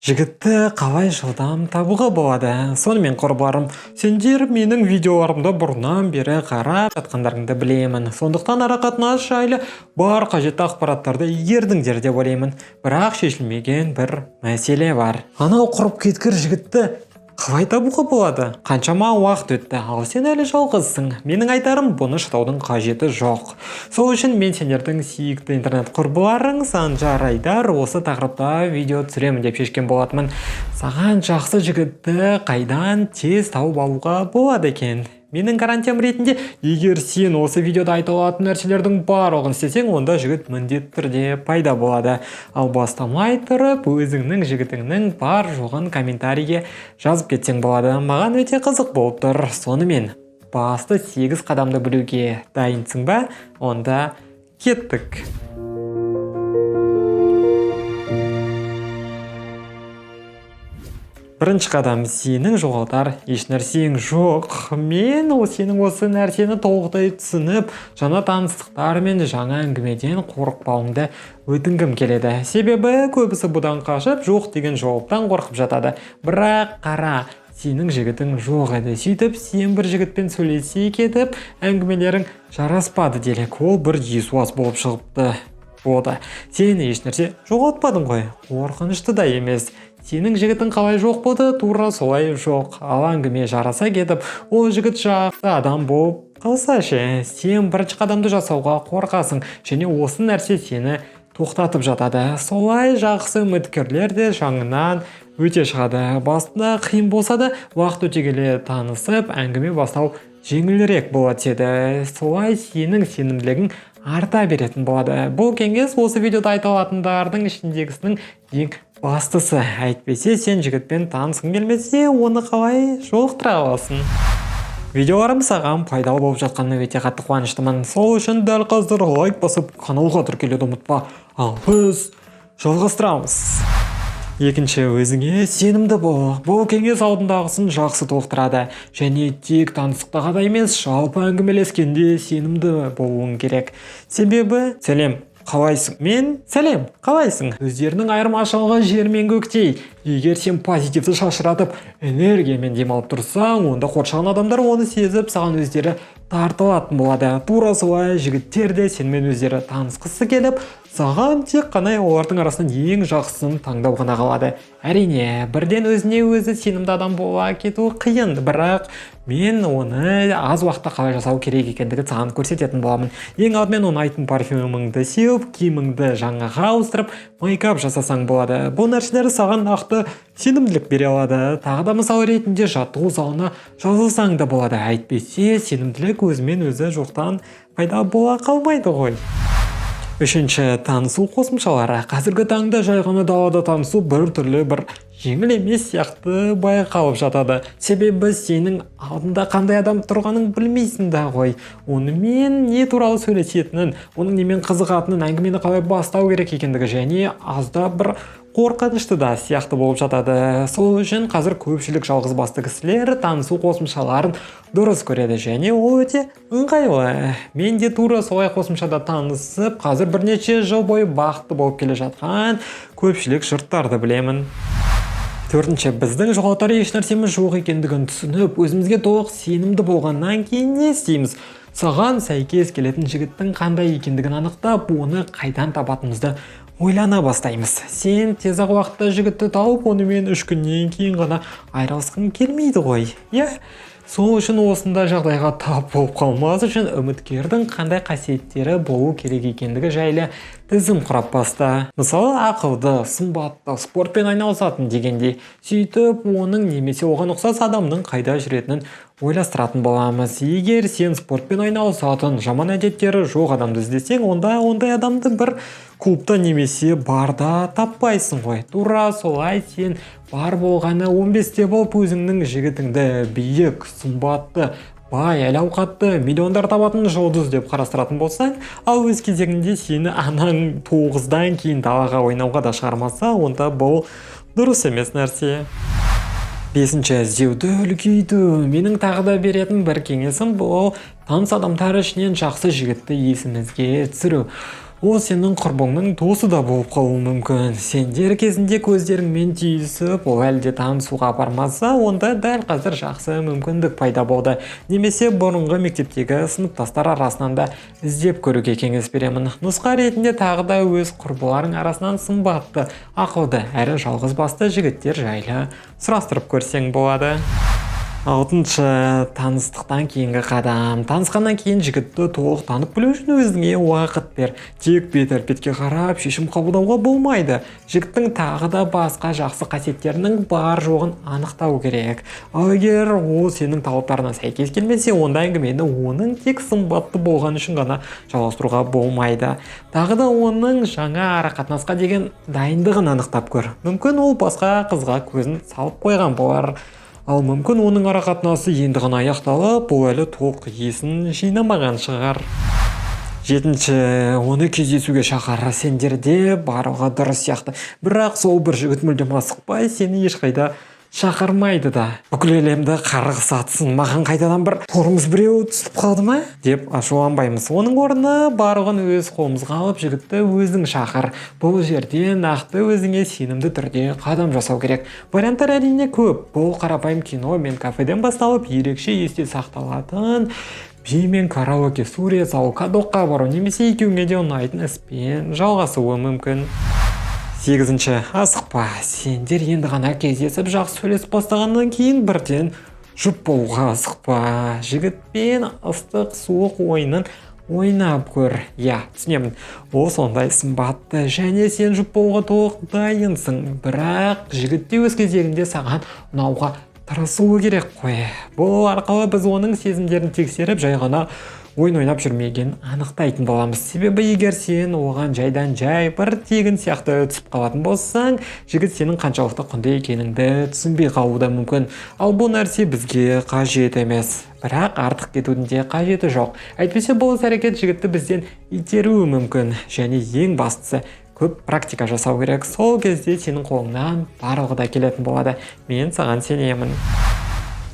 Жігітті қалай жылдам табуға болады? Сонымен, құрбыларым, сендер менің видеоларымды бұрыннан бері қарап жатқандарыңды білемін. Сондықтан арақатынас жайлы бар қажетті ақпараттарды игердіңдер деп ойлаймын. Бірақ шешілмеген бір мәселе бар. Анау құрып кеткір жігітті қалай табуға болады? Қаншама уақыт өтті, ал сен әлі жалғызсың. Менің айтарым, бұны шыдаудың қажеті жоқ. Сол үшін мен, сендердің сүйікті интернет құрбыларың Санжар Айдар, осы тақырыпта видео түсіремін деп шешкен болатынмын. Саған жақсы жігітті қайдан тез тауып алуға болады екен? Менің гарантиям ретінде, егер сен осы видеода айтылатын нәрселердің барлығын істесең, онда жігіт міндетті түрде пайда болады. Ал бастамай тұрып, өзіңнің жігітіңнің бар жоғын комментарийге жазып кетсең болады. Маған өте қызық болып тұр. Сонымен, басты 8 қадамды білуге дайынсың ба? Онда кеттік. Бірінші қадам: сенің жоғалтар еш нәрсең жоқ. Мен ол сенің осы нәрсені толықтай түсініп, жаңа таныстықтар мен жаңа әңгімеден қорықпауыңды өтінгім келеді. Себебі көбісі бұдан қашып, жоқ деген жауаптан қорқып жатады. Бірақ қара, сенің жігітің жоқ еді. Сөйтіп сен бір жігітпен сөйлесе кетіп, әңгімелерің жараспады делік. Ол бір есуас болып шығыпты. Болды. Сен ешнәрсе жоғалтпадың ғой. Қорқынышты да емес. Сенің жігітің қалай жоқ болды, тура солай жоқ. Ал әңгіме жараса кетіп, ол жігіт жақсы адам болып қалса ше? Сен бірінші қадамды жасауға қорқасың және осы нәрсе сені тоқтатып жатады. Солай жақсы үміткерлер де жаңынан өте шығады. Басында қиын болса да, уақыт өте келе танысып, әңгіме бастау жеңілірек бола түседі. Солай сенің сенімділігің арта беретін болады. Бұл кеңес осы видеода айтылатындардың ішіндегісінің ең бастысы. Әйтпесе сен жігітпен танысқың келмесе, оны қалай жолықтыра аласың? Видеоларым саған пайдалы болып жатқанына өте қатты қуаныштымын. Сол үшін дәл қазір лайк басып, каналға тіркелуді ұмытпа. Ал біз жалғастырамыз. Екінші: өзіңе сенімді бол. Бұл кеңес алдындағысын жақсы толықтырады. Және тек таныстықта ғана емес, жалпы әңгімелескенде сенімді болуың керек. Себебі «Сәлем, қалайсың?» мен «Сәлем, қалайсың?» өздерінің айырмашылығы жер мен көктей. Егер сен позитивті шашыратып, энергиямен демалып тұрсаң, онда қоршаған адамдар оны сезіп, саған өздері тартылатын болады. Тура солай жігіттер де сенімен өздері танысқысы келіп, саған тек қана олардың арасынан ең жақсысын таңдау ғана қалады. Әрине, бірден өзіне өзі сенімді адам бола кету қиын, бірақ мен оны аз уақытта қалай жасау керек екендігін саған көрсететін боламын. Ең алдымен ұнайтын парфюміңді сеуіп, киіміңді жаңаға ауыстырып, мейкап жасасаң болады. Бұл нәрселер саған нақты сенімділік бере алады. Тағы да мысал ретінде жаттығу залына жазылсаң да болады. Әйтпесе сенімділік өзімен өзі жоқтан пайда бола қалмайды ғой. Үшінші: танысу қосымшалары. Қазіргі таңда жай ғана далада танысу бір түрлі бір жеңіл емес сияқты байқалып жатады. Себебі сенің алдында қандай адам тұрғанын білмейсің да ғой. Онымен не туралы сөйлесетінін, оның немен қызығатынын, әңгімені қалай бастау керек екендігі және аздап бір қорқынышты да сияқты болып жатады. Сол үшін қазір көпшілік жалғыз басты кісілер танысу қосымшаларын дұрыс көреді және ол өте ыңғайлы. Мен де тура солай қосымшада танысып, қазір бірнеше жыл бойы бақытты болып келе жатқан көпшілік жұрттарды білемін. Төртінші: біздің жоғалтар еш нәрсеміз жоқ екендігін түсініп, өзімізге толық сенімді болғаннан кейін не істейміз? Саған сәйкес келетін жігіттің қандай екендігін анықтап, оны қайдан табатынымызды ойлана бастаймыз. Сен тез ақ уақытта жігітті тауып, онымен 3 күннен кейін ғана айырылысқың келмейді ғой, иә? Сол үшін осындай жағдайға тап болып қалмас үшін үміткердің қандай қасиеттері болу керек екендігі жайлы тізім құрап баста. Мысалы, ақылды, сымбатты, спортпен айналысатын дегендей. Сөйтіп оның немесе оған ұқсас адамның қайда жүретінін ойластыратын боламыз. Егер сен спортпен айналысатын, жаман әдеттері жоқ адамды іздесең, онда ондай адамды бір клубта немесе барда таппайсың ғой. Тура солай сен бар болғаны 15-те болып, өзіңнің жігітіңді биік, сымбатты, бай, әл ауқатты, миллиондар табатын жұлдыз деп қарастыратын болсаң, ал өз кезегінде сені анаң 9-дан кейін далаға ойнауға да шығармаса, онда бұл дұрыс емес нәрсе. Бесінші: іздеуді үлкейту. Менің тағы да беретін бір кеңесім: бұл таныс адамдар ішінен жақсы жігітті есімізге түсіру. Ол сенің құрбыңның досы да болып қалуы мүмкін. Сендер кезінде көздеріңмен түйісіп, ол әлі де танысуға бармаса, онда дәл қазір жақсы мүмкіндік пайда болды. Немесе бұрынғы мектептегі сыныптастар арасынан да іздеп көруге кеңес беремін. Нұсқа ретінде тағы да өз құрбыларың арасынан сымбатты, ақылды әрі жалғыз басты жігіттер жайлы сұрастырып көрсең болады. Алтыншы, таныстықтан кейінгі қадам. Танысқаннан кейін жігітті толық танып білу үшін өзіңе уақыт бер. Тек бет әлпетке қарап шешім қабылдауға болмайды. Жігіттің тағы да басқа жақсы қасиеттерінің бар жоғын анықтау керек. Ал егер ол сенің талаптарына сәйкес келмесе, онда әңгімені оның тек сымбатты болғаны үшін ғана жалғастыруға болмайды. Тағы да оның жаңа арақатынасқа деген дайындығын анықтап көр. Мүмкін, ол басқа қызға көзін салып қойған болар. Ал мүмкін, оның арақатынасы енді ғана аяқталып, ол әлі толық есін жинамаған шығар. Жетінші, оны кездесуге шақыр. Сендерде барлығы дұрыс сияқты, бірақ сол бір жігіт мүлдем асықпай, сені ешқайда шақырмайды да. Бүкіл әлемді қарғыс атсын, маған қайтадан бір тормоз біреу түсіп қалды ма деп ашуланбаймыз. Оның орнына барлығын өз қолымызға алып, жігітті өзің шақыр. Бұл жерде нақты, өзіңе сенімді түрде қадам жасау керек. Варианттар, әрине, көп. Бұл қарапайым кино мен кафеден басталып, ерекше есте сақталатын би мен караоке, сурет салу, катокқа бару немесе екеуіңе де ұнайтын іспен жалғасуы мүмкін. Сегізінші, асықпа. Сендер енді ғана кездесіп, жақсы сөйлесіп бастағаннан кейін бірден жұп болуға асықпа. Жігітпен ыстық суық ойынын ойнап көр. Иә, түсінемін, ол сондай сымбатты және сен жұп болуға толық дайынсың, бірақ жігіт те өз кезегінде саған ұнауға тырысуы керек қой. Бұл арқылы біз оның сезімдерін тексеріп, жай ғана ойын ойнап жүрмегенін анықтайтын боламыз. Себебі егер сен оған жайдан жай бір тегін сияқты түсіп қалатын болсаң, жігіт сенің қаншалықты құнды екеніңді түсінбей қалуы да мүмкін. Ал бұл нәрсе бізге қажет емес. Бірақ артық кетудің де қажеті жоқ, әйтпесе бұл іс әрекет жігітті бізден итеруі мүмкін. Және ең бастысы, көп практика жасау керек. Сол кезде сенің қолыңнан барлығы да келетін болады, мен саған сенемін.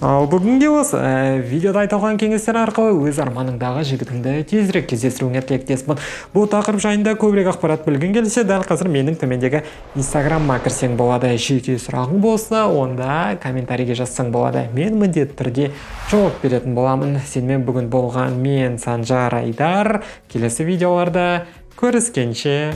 Ал бүгінге осы видеода айтылған кеңестер арқылы өз арманыңдағы жігітіңді тезірек кездестіруіңе тілектеспін. Бұл тақырып жайында көбірек ақпарат білгің келсе, дәл қазір менің төмендегі инстаграмыма кірсең болады. Жеке сұрағың болса, онда комментарийге жазсаң болады, мен міндетті түрде жауап беретін боламын. Сенімен бүгін болған мен, Санжар Айдар. Келесі видеоларда көріскенше!